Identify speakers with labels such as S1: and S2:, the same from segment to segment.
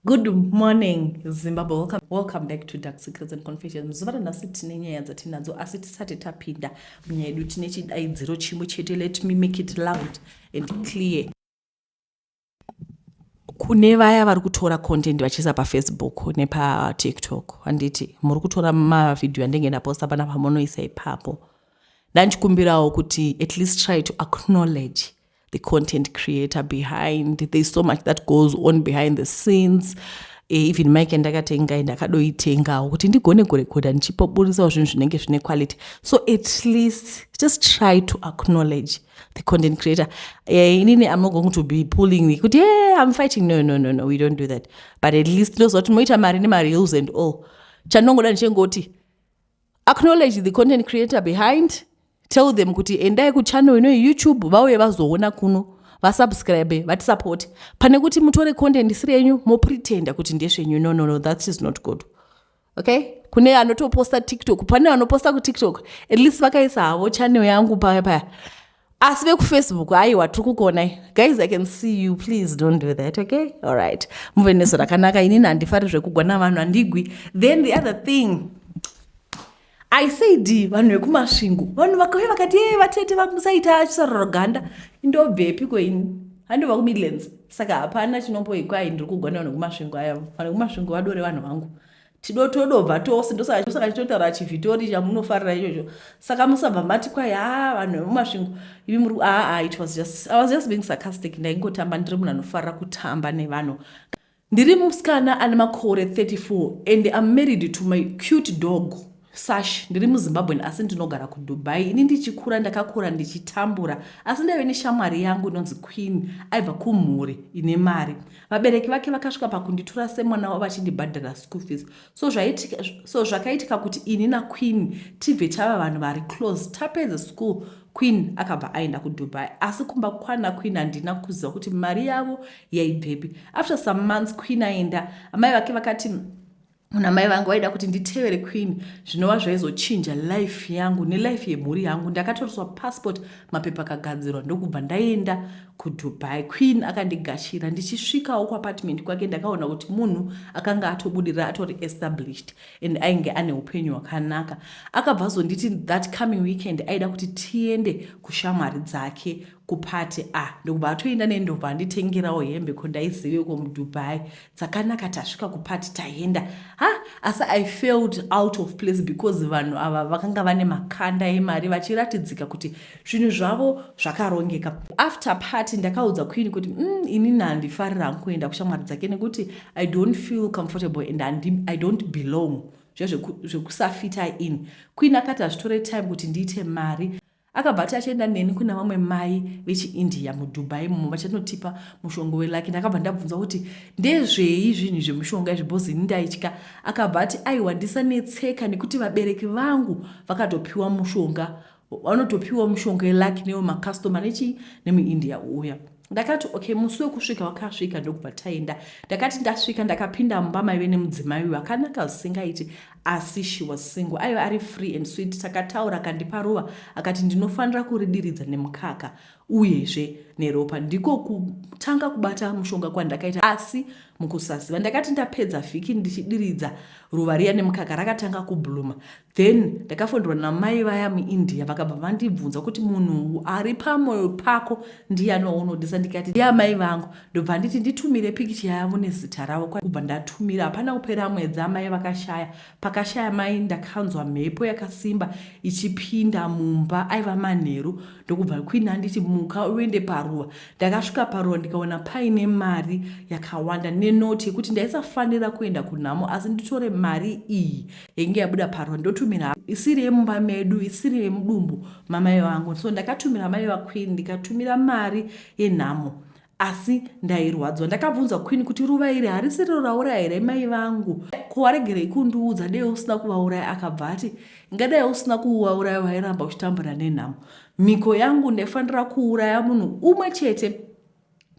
S1: Good morning, Zimbabwe. Welcome, welcome back to Dark Secrets and Confessions. Zuva ranhasi tine nyaya dzatinadzo, asi tisati tapinda munyaya yedu tine chidaidziro chimwe chete. Let me make it loud and clear. Kune vaya vari kutora content vachiisa paFacebook nepaTikTok, handiti muri kutora mavhidhiyo andenge ndaposta panapa munoisa ipapo. Ndanchikumbirawo kuti at least try to acknowledge the content creator behind. There's so much that goes on behind the scenes. Even mic yandakatenga, ndakadoitengawo kuti ndigone kurekodha ndichipoburisawo zvinhu zvinenge zvine quality. So at least just try to acknowledge the content creator. Inini I'm not going to be pulling kuti, "Yeah, I'm fighting." No, no, no, no, we don't do that. But at least ndinoziva kuti moita mari nemareels and all. Chandinongoda ndichengoti acknowledge the content creator behind. Tell them kuti endai kuchannel ino yeYouTube, vauye vazoona kuno, vasubscribe, vatisapoti, pane kuti mutore content isiri yenyu mopretenda kuti ndezvenyu. No, no, no, that is not good, okay? Kune anotoposta TikTok, pane vanoposta kuTikTok, at least vakaisa havo channel yangu paya paya. Asi vekuFacebook, aiwa, tiri kukuonai guys, I can see you. Please don't do that, okay? Alright, muve nezo rakanaka. Inini handifari zvekugwa navanhu, handigwi. Then the other thing I said, vanhu vekuMasvingo, vanhu vakauya vakati, "E, vatete, vamusaita chisaroroganda." Indobvepi kweini? Handobva kuMidlands, saka hapana chinomboikwai ndiri kugwa nevanhu vekuMasvingo. Aya vanhu vekuMasvingo vadore vanhu vangu, tidotodobva tose. Ndosaka chitotaura chivhitori chamunofarira ichocho. Saka musabva mati kwai, ha, vanhu vemuMasvingo imi muri aa. It was just, I was just being sarcastic. Ndaingotamba, ndiri munhu anofarira kutamba nevanhu. Ndiri musikana ane makore 34 and am married to my cute dog Sash. Ndiri muZimbabwe asi ndinogara kuDubai. Ini ndichikura, ndakakura ndichitambura, asi ndaive neshamwari yangu inonzi Queen. Aibva kumhuri ine mari. Vabereki vake vakasvika pakunditora semwana wavo vachindibhadhara school fees. So zvakaitika kuti ini naQueen tibve tava vanhu vari close. Tapedza school, Queen akabva aenda kuDubai, asi kumba kwana Queen handina kuziva kuti mari yavo yaibvepi. After some months Queen aenda, amai vake vakati namai vangu vaida kuti nditevere Queen, zvinova zvaizochinja life yangu nelife yemhuri yangu. Ndakatoriswa passport, mapepa akagadzirwa, ndokubva ndaenda kuDubai. Queen akandigashira. Ndichisvikawo kuapartment kwake, ndakaona kuti munhu akanga atobudirira, atori established and ainge ane upenyu hwakanaka. Akabva azonditi that coming weekend aida kuti tiende kushamwari dzake kupati. A, ndokubva atoenda nendobva anditengerawo hembe, ko ndaizive muDubai dzakanaka. Tasvika kupati, taenda ha, asi I felt out of place because vanhu ava vakanga vane makanda emari, vachiratidzika kuti zvinhu zvavo zvakarongeka. After party ndakaudza Queen kuti, inini handifarira hangu kuenda kushamwari dzake nekuti I don't feel comfortable and I don't belong, zvekusafita in." Queen akati hazvitore time kuti ndiite mari. Akabva ati achienda neni kuna vamwe mai vechiIndia muDubai mumo vachanotipa mushonga welucky. Ndakabva ndabvunza kuti ndezvei zvinhu zvemushonga izvi, because ini ndaitya. Akabva ati aiwa, ndisanetseka nekuti vabereki vangu vakatopiwa mushonga, vanotopiwa mushonga welucky newemakastoma nechi nemuIndia uya. Ndakati okay. Musi wekusvika wakasvika, ndokubva taenda. Ndakati ndasvika, ndakapinda mumba maive nemudzimai uyu akanaka zvisingaiti, asi she was single, aiva ari free and sweet. Takataura, akandipa ruva, akati ndinofanira kuridiridza nemukaka uyezve neropa. Ndiko kutanga kubata mushonga kwandakaita, asi mukusaziva. Ndakati ndapedza vhiki ndichidiridza ruva riya nemukaka, rakatanga kubluma. Then ndakafonderwa namai vaya muIndia, vakabva vandibvunza kuti munhu ari pamwoyo pako ndiani waunodisa? Ndikati ndiamai vangu. Ndobva nditi nditumire pikicha yavo nezita ravo. Kubva ndatumira. Hapana kupera mwedzi, amai vakashaya. Pakashaya mai, ndakanzwa mhepo yakasimba ichipinda mumba. Aiva manheru, ndokubva Queen anditi, "Muka uende paruva." Ndakasvika paruva, ndikaona paine mari yakawanda nenoti yekuti ndaisafanira kuenda kunhamo, asi nditore mari iyi yainge yabuda paruva, ndotumira isiri yemumba medu, isiri yemudumbu mamai vangu. So ndakatumira mai vaQueen, ndikatumira mari yenhamo, asi ndairwadzwa. Ndakabvunza Queen kuti, "Ruva iri harisiro rauraya here mai vangu? Ko waregerei kundiudza? Dei usina kuvauraya." Akabva ati, "Ingadai usina kuvauraya, wairamba uchitambura nenhamo. Mhiko yangu, ndaifanira kuuraya munhu umwe chete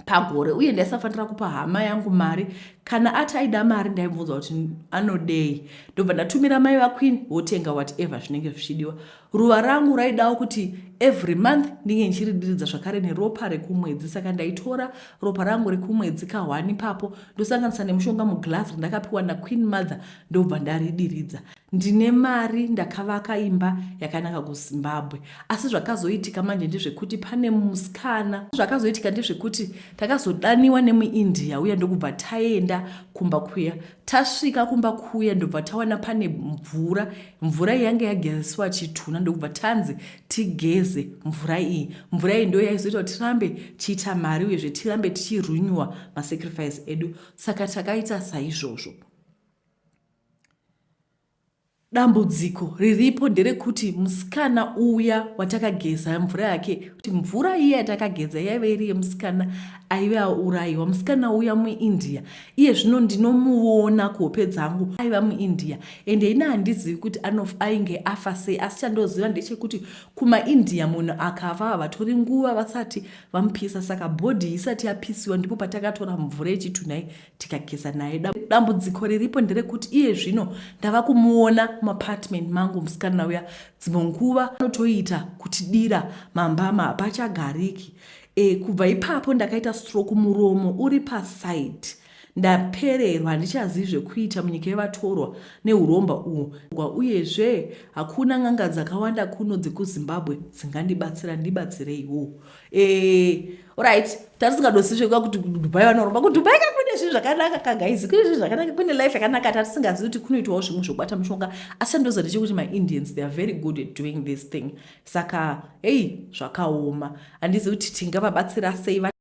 S1: pagore, uye ndaisafanira kupa hama yangu mari. Kana ati aida mari ndaimubvunza kuti anodei, ndobva ndatumira mai vaQueen votenga whatever zvinenge zvichidiwa. Ruva rangu raidawo kuti every month ndinge ndichiridiridza zvakare neropa rekumwedzi, saka ndaitora ropa rangu rekumwedzi kahwani ipapo ndosanganisa nemushonga muglass randakapiwa naQueen Mother ndobva ndaridiridza. Ndine mari ndakavaka imba yakanaka kuZimbabwe asi zvakazoitika manje ndezvekuti pane musikana zvakazoitika ndezvekuti takazodaniwa nemuIndia uya ndokubva taenda kumba kuya. Tasvika kumba kuya ndobva tawana pane mvura, mvura iyi yange yagezeswa chitunha ndokubva tanzi tigeze mvura iyi. Mvura iyi ndiyo yaizoita kuti tirambe tichiita mari uyezve tirambe tichirenewa masacrifice edu saka takaita saizvozvo. Dambudziko riripo nderekuti musikana uya watakageza mvura yake kuti mvura iya yatakageza yaive iri yemusikana aive aurayiwa musikana uya muIndia iye zvino ndinomuona kuhope dzangu aiva muIndia ende ini handizivi kuti ainge afa sei asi chandoziva ndechekuti kumaIndia munhu akafa havatori nguva vasati vamupisa saka bhodhi isati yapisiwa ndipo patakatora mvura yechitunha tikageza naye. Dambudziko riripo nderekuti iye zvino ndava kumuona muapartment mangu musikana uya dzimwe nguva anotoita kutidira mambama hapachagariki. E, kubva ipapo ndakaita stroke muromo uri paside ndapererwa handichazivi zvekuita munyika yevatorwa neuromba uhu uyezve hakuna n'anga dzakawanda kuno dzekuzimbabwe dzingandibatsira ndibatsireiwo Eh, right tatisingadosi zvekuva kuti kudubai vanoromba kudubai ka kune zvinhu zvakanaka ka guys kune zvinhu zvakanaka kune life yakanaka tatisingazivi kuti kunoitwawo zvimwe zvokubata mushonga asi chandoziva ndechekuti maindians they are very good at doing this thing saka hei zvakaoma handizivi kuti tingavabatsira sei.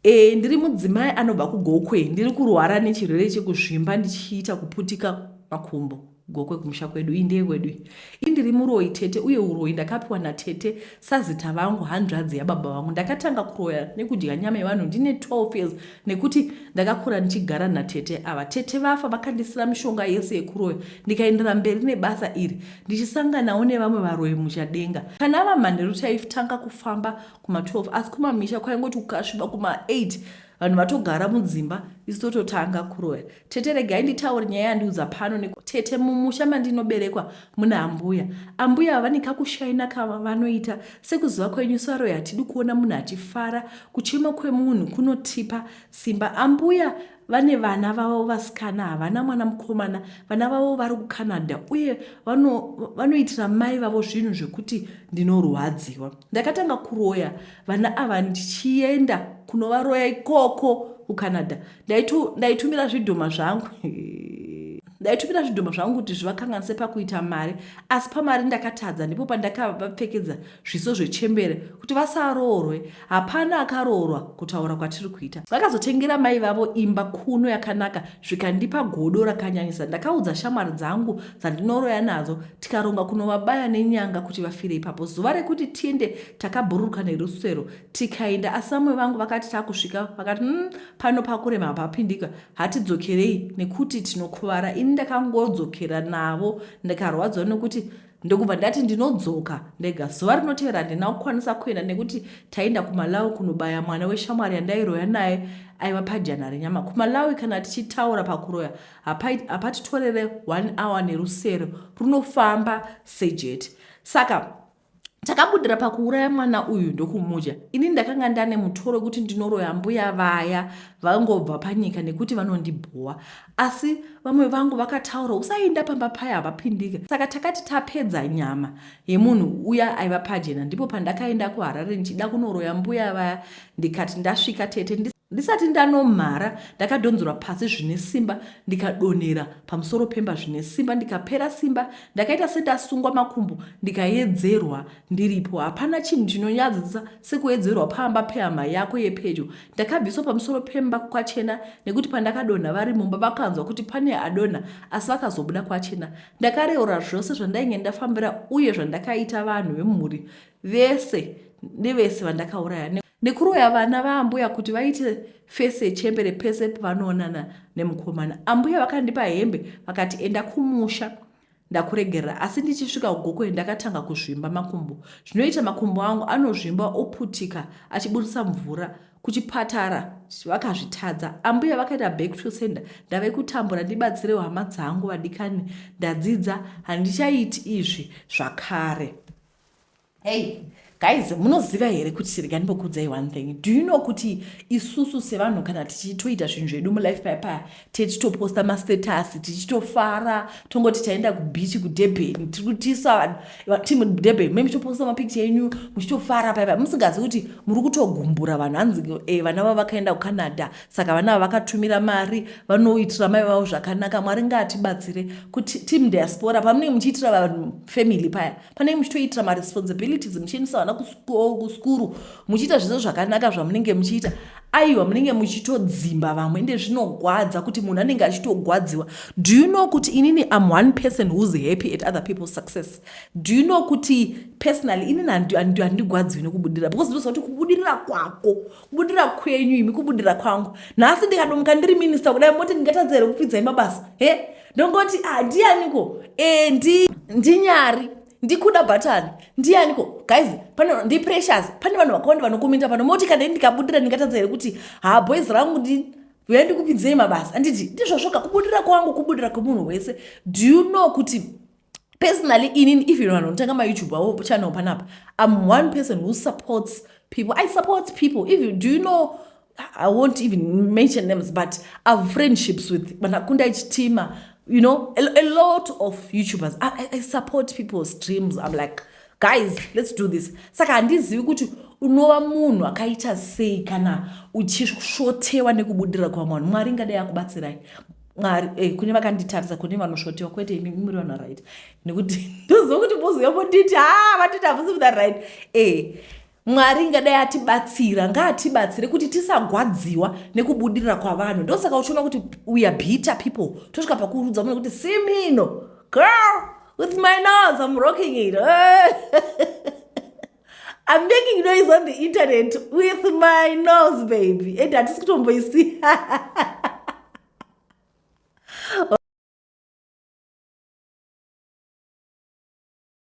S1: E, ndiri mudzimai anobva kuGokwe, ndiri kurwara nechirwere chekuzvimba ndichiita kuputika makumbo. Gokwe kumusha kwedu, iyi ndeye kwedu iyi. Ndiri muroyi tete uye uroyi ndakapiwa natete sazita vangu hanzvadzi yababa vangu. Ndakatanga kuroya nekudya nyama yevanhu ndine 12 years nekuti ndakakura ndichigara natete ava. Tete vafa vakandisira mishonga yese yekuroya ndikaendera mberi nebasa iri ndichisanganawo nevamwe varoyi muchadenga. Kana ava manheru taitanga kufamba kuma12 asi kumamisha kwaingoti kukasviba kuma8 vanhu vatogara mudzimba isu tototanga kuroya. Tete regai nditaure nyaya yandiudza pano tete mumusha mandinoberekwa muna ambuya. Ambuya ava vane kakushaina kavanoita sekuziva kwenyu saroya hatidi kuona munhu achifara kuchema kwemunhu kunotipa simba. Ambuya Vane vana vavo vasikana havana mwana mukomana. Vana vavo vari kuCanada uye vanoitira vano mai vavo zvinhu zvekuti ndinorwadziwa. Ndakatanga kuroya vana ava ndichienda kunovaroya ikoko kuCanada. Ndaitumira zvidhoma zvangu ndaitumira zvidhoma zvangu kuti zvivakanganise pakuita mari asi pamari ndakatadza ndipo pandakavapfekedza zviso zvechembere kuti vasaroorwe Hapana akaroorwa kutaura kwatiri kuita. Vakazotengera mai vavo imba kuno yakanaka zvikandipa godo rakanyanyisa. Ndakaudza shamwari dzangu dzandinoroya nadzo tikaronga kunovabaya nenyanga kuti vafire ipapo. Zuva rekuti tiende takabhururuka nerusero tikaenda asi vamwe vangu vakati takusvika vakati mm, pano pakurema hapapindika hatidzokerei nekuti tinokuvara. Ini ndakangodzokera navo ndikarwadziwa nekuti Ndokubva ndati ndinodzoka ndega. Zuva rinotevera handina kukwanisa kuenda nekuti taienda kuMalawi kunobaya mwana weshamwari yandairoya naye aiva pajana renyama. KuMalawi kana tichitaura pakuroya hapatitorere one hour nerusero runofamba sejeti. Saka takabudira pakuuraya mwana uyu ndokumudya. Ini ndakanga ndane mutoro wekuti ndinoroya mbuya vaya vangobva panyika nekuti vanondibhowa. Asi vamwe vangu vakataura usainda pamba paya havapindike. Saka takati tapedza nyama yemunhu uya aiva pajena ndipo pandakaenda kuHarare ndichida kunoroya mbuya vaya ndikati ndasvika tete ndisati ndanomhara ndakadhonzerwa pasi zvine simba ndikadonhera pamusoro pemba zvine simba ndikapera simba ndakaita sendasungwa makumbo ndikayedzerwa ndiripo. Hapana chinhu chinonyadzisa sekuedzerwa pamba pehama yako yepedyo. Ndakabviswa pamusoro pemba kwachena nekuti pandakadonha vari mumba vakanzwa kuti pane adonha asi vakazobuda kwachena. Ndakareura zvose zvandainge ndafambira uye zvandakaita vanhu vemumhuri vese nevese vandakauraya nekuroya vana vaambuya kuti vaite fesi yechembere pese pavanoonana nemukomana. Ambuya vakandipa hembe vakati enda kumusha. Ndakuregerera, asi ndichisvika kuGokwe ndakatanga kuzvimba makumbo. Zvinoita makumbo angu anozvimba oputika achibudisa mvura. Kuchipatara vakazvitadza. Ambuya vakaita back to sender. Ndave kutambura, ndibatsirewo hama dzangu vadikani. Ndadzidza, handichaiti izvi zvakare. Hey guys, munoziva here kuti, rega ndimbokuudzai one thing. Do you know kuti isusu sevanhu, kana tichitoita zvinhu zvedu mulife paya paya, tichitoposta mastatus, tichitofara, tongoti taenda kubeach kuDurban, tiri kutisa team Durban, me muchitoposta mapicture enyu muchitofara paya paya, musingazivi kuti muri kutogumbura vanhu. Hanzi vana vavo vakaenda kuCanada, saka vana ava vakatumira mari, vanoitira mai vavo zvakanaka. Mwari ngaatibatsire kuti team diaspora, pamunenge muchiitira vanhu family paya, panenge muchitoitira maresponsibilities, muchiendesa vana kuskuru, muchiita zvese zvakanaka zvamunenge muchiita, aiwa, munenge muchitodzimba vamwe. Ende zvinogwadza kuti munhu anenge achitogwadziwa. Do you know kuti inini am one person who's happy at other people's success? Do you know kuti personally inini handigwadziwi nekubudirira? Because ndinoziva kuti kubudirira kwako, kubudirira kwenyu imi, kubudirira kwangu. Nhasi ndikadomuka ndiri minista kudai, moti ndingatadza here kupidzai mabasa? He, ndongoti, ah, ndianiko? Ndinyari, ndikuda bhatani, ndianiko guys pano? NdiPrecious. Pane vanhu vakawanda vanokomenta pano. Moti kana ndikabudira, ndingatadza here kuti, ha, boys rangu, ndi uya ndikupidzei mabasa? Handiti ndizvozvoka? Kubudira kwangu kubudira kwemunhu wese. Do you know kuti personally inini, even vanhu vanotanga maYouTube avo channel panapa, I'm one person who supports people. I support people. Even, do you know, I won't even mention names, but I've friendships with Vanakunda Chitima, a lot of YouTubers. I support people's dreams. I'm like, "Guys, let's do this." Saka handizivi kuti unova munhu akaita sei kana uchisvotewa nekubudirira kwamwe vanhu. Mwari ngadai akubatsirai. Mwari, kune vakanditarisa, kune vanosvotewa, kwete imi, muri vanhu right, nekuti ndoziva kuti mozuyambonditi, ha, vatiti hamusi munhu right. Mwari ngadai atibatsira, ngaatibatsire kuti tisagwadziwa nekubudirira kwavanhu. Ndosaka uchiona kuti we are bitter people. Tosvika pakuudza munhu kuti, "Simino girl, with my nose I'm rocking it. I'm making noise on the internet with my nose, baby." And hatisi kutomboisi.